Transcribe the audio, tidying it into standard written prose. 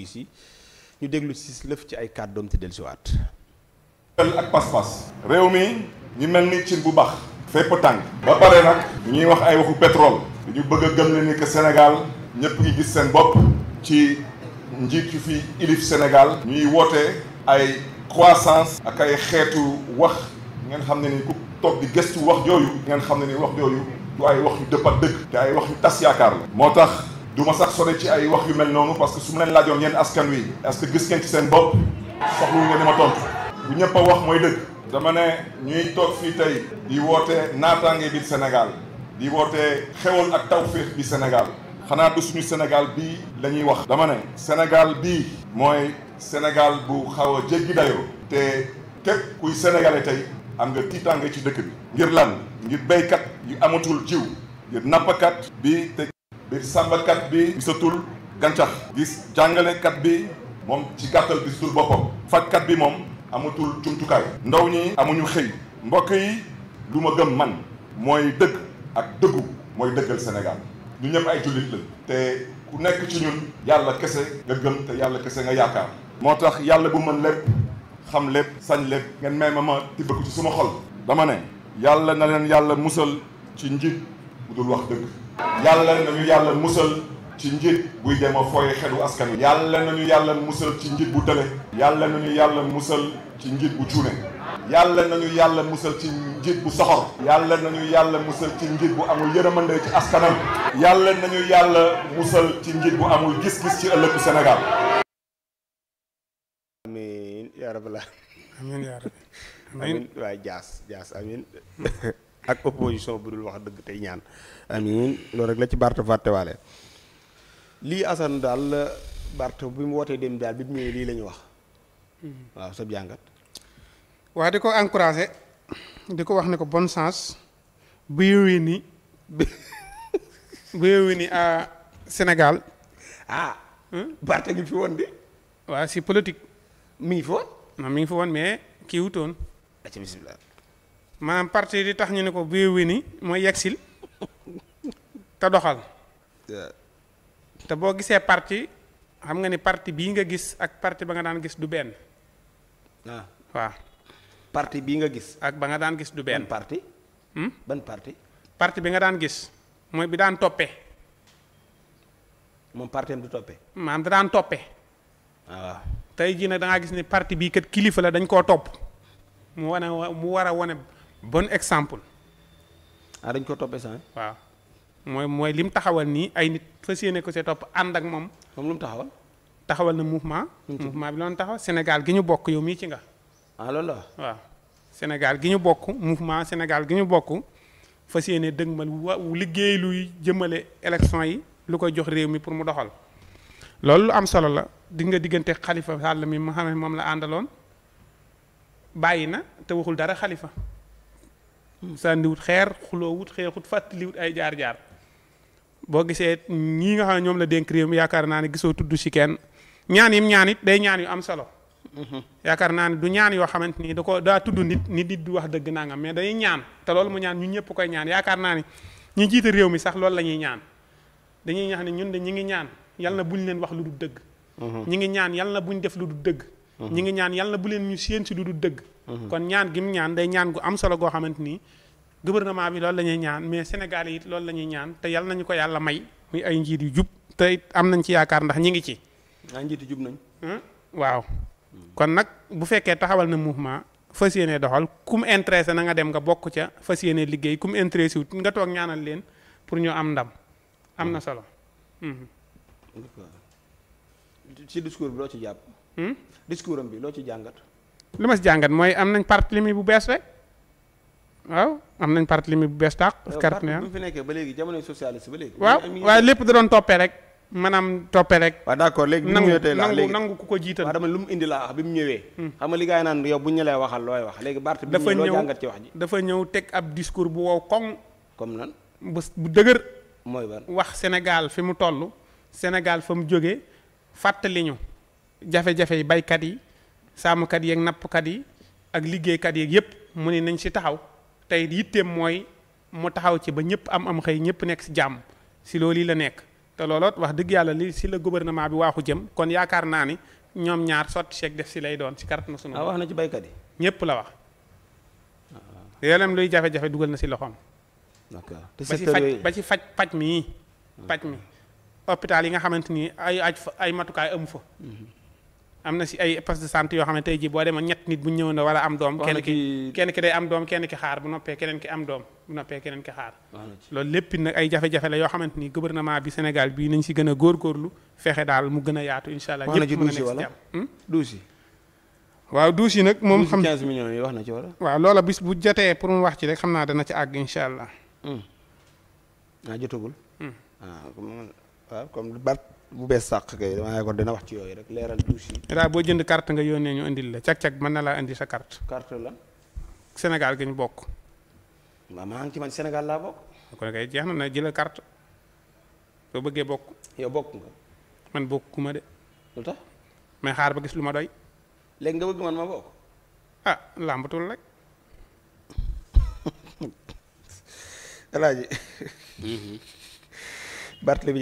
si ñu déglu si lëf ci ay kàddoom te dellusiwaat. ak pas-pas. réew mi ñu mel ni cin bu baax. fépp tàng. ba pare nag ñuy wax ay waxu pétrole. ñu bëgg a gëm ne ni que Sénégal ñëpp ngi gis seen bopp ci njiit yu fi ilif Sénégal. ñuy woote ay croissance ak ay xeetu wax ngeen xam ne ni ku toog di gëstu wax yooyu. ngeen xam ne ni wax yooyu du ay wax yu dëpp ak dëgg. te ay wax yu tas yaakaar la. moo tax du ma sax sore ci ay wax yu mel noonu parce que su ma leen laajoon yéen askan wi. est-ce que gis ngeen ci seen bopp soxlu ngeen di ma tontu. bu ñëpp a wax mooy dëgg. dama ne ñuy toog fii tey di woote naataange biir Sénégal di woote xewal ak tawféex bi Sénégal xanaa du suñu Sénégal bii la ñuy wax. dama ne Sénégal bii mooy Sénégal bu xaw a jéggi dayoo. te képp kuy sénégalais tey am nga tiitaange ci dëkk bi. ngir lan ngir béykat yu amatul jiw ngir nappkat bi te biir sàmmkat bi gisatul gàncax. gis jàngalekat bi moom ci gàttal gisatul boppam. fajkat bi moom amatul jumtukaay. ndaw ñi amuñu xëy. mbokk yi lu ma gëm man mooy dëgg ak dëggu mooy dëggal Sénégal ñu ñëpp ay jullit la. te ku nekk ci ñun yàlla kese nga gëm te yàlla kese nga yaakaar. moo tax yàlla bu mën lépp xam lépp sañ lépp ngeen may ma tibb ko ci suma xol. dama ne yàlla na leen yàlla musal ci njiit bu dul wax dëgg. yàlla nañu yàlla musal ci njiit buy dem a fooye xelu askan wi. yàlla nañu yàlla musal ci njiit bu tële. yàlla nañu yàlla musal ci njiit bu cuune. yàlla nañu yàlla musal ci njiit bu soxor. yàlla nañu yàlla musal ci njiit bu amul yërëmande ci askanam. yàlla nañu yàlla musal ci njiit bu amul gis-gis ci ëllëgu Sénégal. amiin yaa rabbal amiin yaa rabbi amiin waaye jaas amiin ak opposition bu dul wax dëgg tey ñaan amiin loolu rek la ci Barth fàttewaale. lii Assane daal Barth bi mu wootee dem daal bi mu ñëwee lii la ñu wax. waaw sa jàngat. waa di ko encouragé di ko wax ne ko bonne chance bu yowee ni à Sénégal. Barth ngi fi woon de. waaw si politique. mi ngi fi woon. non mi ngi fi woon mais kii wutoon. ci bismillah. maanaam parti di tax ñu ne ko bu yowee ni mooy yegsil te doxal. te boo gisee parti xam nga ni parti bii nga gis ak parti ba nga daan gis du benn. waaw. parti bii nga gis. ak ba nga daan gis du benn. ban parti. ban parti. parti bi nga daan gis mooy bi daan toppee. moom parti du toppee. maanaam da daan toppee. waaw. tey jii nag da ngaa gis ni parti bii kat kilifa la dañ koo topp mu war a wane bon exemple. dañ koo toppee sax. waaw mooy lim taxawal nii ay nit fas yéene ko see topp ànd ak moom. moom lu mu taxawal. taxawal na mouvement. mouvement bi loolu taxaw Sénégal gi ñu bokk yow mii ci nga. loolu la. waaw Sénégal gi ñu bokk mouvement Sénégal gi ñu bokk fas yéene dëgmal liggéey luy jëmale élection yi lu koy jox réew mi pour mu doxal. loolu lu am solo la di nga diggante Khalifa Sall mi ma xam ne moom la àndaloon bàyyi na te waxul dara Khalifa. sànniwut xeer xuloowut xeexut fàttaliwut ay jaar-jaar. boo gisee ñii nga xam ne ñoom la dénk réew mi yaakaar naa ne gisoo tudd si kenn ñaan yim ñaan it day ñaan yu am solo. yaakaar naa ne du ñaan yoo xamante ni daa tudd nit du wax dëgg nangam mais day ñaan te loolu mu ñaan ñun ñëpp koy ñaan yaakaar naa ni ñi jiite réew mi sax loolu la ñuy ñaan dañuy ñax ne ñun de ñi ngi ñaan yal na buñ leen wax lu dul dëgg. ñi ngi ñaan yal na buñ def lu dul dëgg. ñi ngi ñaan yal na bu leen ñu séen si lu dul dëgg. kon ñaan gi mu ñaan day ñaan gu am solo goo xamante ni gouvernement bi loolu la ñuy ñaan mais Sénégal yi it loolu la ñuy ñaan te yal nañu ko yàlla may muy ay njiit yu jub te it am nañ ci yaakaar ndax ñi ngi ci. njiit yu jub nañ. waaw. kon nag bu fekkee taxawal na mouvement fas yéene doxal ku mu intéressé na nga dem nga bokk ca fas yéene liggéey ku mu intéressé wut nga toog ñaanal leen pour ñu am ndam am na solo. ci discours bi loo ci jàpp. discours am bi loo ci jàngat. li ma si jàngat mooy am nañ parti limi bu bees rek waaw am nañ parti limi bu bees tàq. parti bi fi nekkee ba léegi jamono socialiste ba léegi. waaw waaye lépp da doon toppee rek. maanaam toppee rek. waaw d'accord léegi bi mu ñëwee tey nangu ku ko jiital. waaw dama lu mu indi laa wax bi mu ñëwee. xam nga li gaay naan yow bu ñu lay waxal looy wax léegi Barth bi mu ñëwee loo jàngat ci wax ji. dafa ñëw teg ab discours bu wow koŋ. comme nan. bu dëgër. mooy ban wax Sénégal fi mu toll. Sénégal fa mu jógee fàttali ñu jafe-jafe yi baykat yi sàmmkat yi ak nappkat yi ak liggéeykat yi yëpp mu ne nañ si taxaw tey yitteem mooy mu taxaw ci ba ñëpp am xëy ñëpp nekk si jàmm si loolu yi la nekk te looloot wax dëgg yàlla li si la gouvernement bi waaxu jëm kon yaakaar naa ni ñoom ñaar sotti chèque def si lay doon si carte nationale. wax na ci baykat yi. ñëpp la wax. yooyu luy jafe-jafe dugal na si loxoom. d'accord ba ci faj mi. paj mi hôpital yi nga xamante ni ay matukaay amu fa. am na si ay poste de santé yoo xam ne tey jii boo demoon ñett nit bu ñu ñëwoon wala am doom. kenn ki day am doom kenn ki xaar bu noppee keneen ki am doom bu noppee keneen ki xaar. loolu lépp nag ay jafe-jafe la yoo xamante ni gouvernement bi Sénégal bii nañ si gën a góorgóorlu fexe daal mu gën a yaatu incha allah. ñëpp mën a nekk si jàmm douze yi. waaw douze yi nag moom xam 15 millions yi wax na ci wala. waaw loola bis bu jotee pour mu wax ci rek xam naa dana ci àgg incha allah. Jotagul. waaw comme Bart bu bees sàq kay damaa ko dina wax ci yooyu rek leeral douche yi. daal boo jënd carte nga yónnee ñu indil la cag-cag mën na laa indi sa carte. carte la. Sénégal gi ñu bokk. waaw maa ngi ci man Sénégal laa bokk. kon kay jeex na jëlal carte soo bëggee bokk. yow bokk nga. man bokkuma de. lu tax. mais xaar ba gis lu ma doy. léegi nga bëgg man ma bokk. ah làmbatul rek. Alaaji Barthélémy